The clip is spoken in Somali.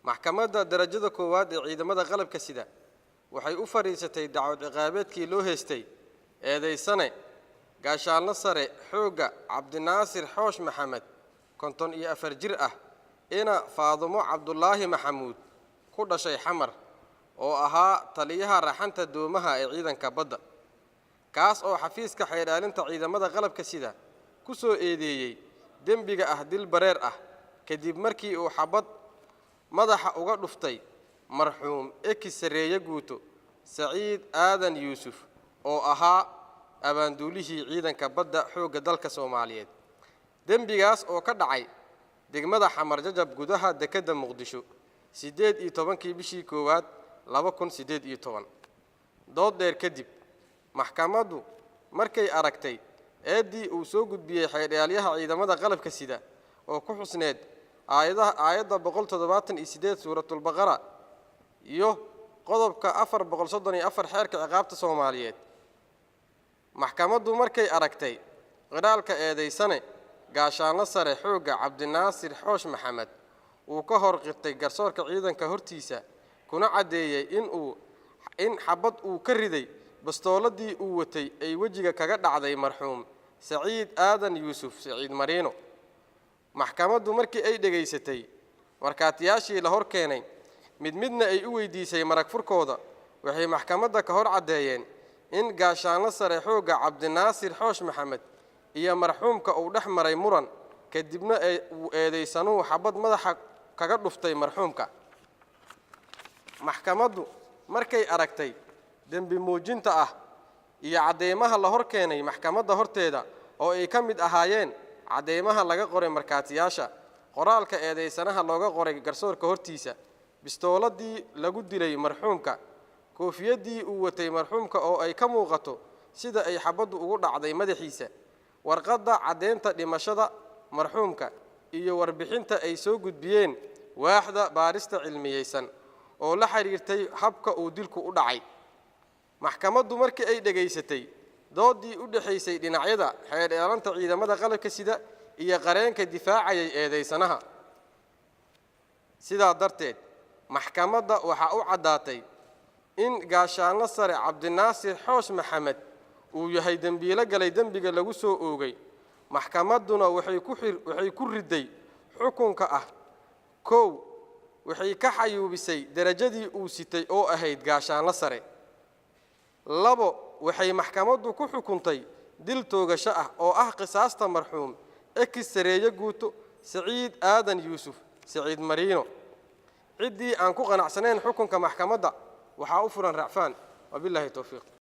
Maxkamadda darajada koowaad ee ciidamada qalabka sida waxay u fadhiisatay dacwad ciqaabeedkii loo heystay eedaysane gaashaanlo sare xoogga Cabdinaasir Xoosh Maxamed, 54 jir ah, ina Faadumo Cabdulaahi Maxamuud, ku dhashay Xamar, oo ahaa taliyaha raxanta doomaha ee ciidanka badda, kaas oo xafiiska xeer ilaalinta ciidamada qalabka sida ku soo eedeeyey dembiga ah dil bareer ah, kadib markii uu xabad madaxa uga dhuftay marxuum ex sarreeye guuto Saciid Aadan Yuusuf, oo ahaa abaanduulihii ciidanka badda xoogga dalka Soomaaliyeed, dembigaas oo ka dhacay degmada Xamar Jajab, gudaha dekedda Muqdisho, 18-kii bishii koowaad 2018. Dood dheer kadib, maxkamaddu markay aragtay eeddii uu soo gudbiyey xeer ilaalyaha ciidamada qalabka sida oo ku xusneed aayadaha aayadda 178 Suuratulbaqara iyo qodobka 434 Xeerka Ciqaabta Soomaaliyeed. Maxkamaddu markay aragtay qiraalka eedaysane gaashaanlo sare xoogga Cabdinaasir Xoosh Maxamed uu ka hor qirtay garsoorka ciidanka hortiisa, kuna caddeeyey in xabad uu ka riday bastooladii uu watay ay wejiga kaga dhacday marxuum Saciid Aadan Yuusuf, Saciid Mariino. Maxkamaddu markii ay dhegaysatay markhaatiyaashii la hor keenay, mid midna ay u weydiisay marag furkooda, waxay maxkamadda ka hor caddeeyeen in gaashaanlo sare xoogga Cabdinaasir Xoosh Maxamed iyo marxuumka uu dhex maray muran, kadibna uu eedaysanuhu xabad madaxa kaga dhuftay marxuumka. Maxkamaddu markay aragtay dembi muujinta ah iyo caddeymaha la hor keenay maxkamadda horteeda, oo ay ka mid ahaayeen caddeymaha laga qoray markhaatiyaasha, qoraalka eedaysanaha looga qoray garsoorka hortiisa, bistooladii lagu dilay marxuumka, koofiyaddii uu watay marxuumka oo ay ka muuqato sida ay xabaddu ugu dhacday madaxiisa, warqadda caddeynta dhimashada marxuumka iyo warbixinta ay soo gudbiyeen waaxda baarista cilmiyeysan oo la xidhiirtay habka uu dilku u dhacay. Maxkamaddu markii ay dhegaysatay doodii u dhexaysay dhinacyada xeer ilaalinta ciidamada qalabka sida iyo qareenka difaacayay eedaysanaha, sidaa darteed maxkamadda waxaa u caddaatay in gaashaanlo sare Cabdinaasir Xoosh Maxamed uu yahay dembiilo galay dembiga lagu soo oogay. Maxkamadduna waxay ku riday xukunka ah: 1, waxay ka xayuubisay derajadii uu sitay oo ahayd gaashaanlo sare. 2, waxay maxkamaddu ku xukuntay dil toogasho ah oo ah qisaasta marxuum ex sareeye guuto Saciid Aadan Yuusuf, Saciid Mariino. Ciddii aan ku qanacsanayn xukunka maxkamadda waxaa u furan racfaan. Wabilaahi towfiiq.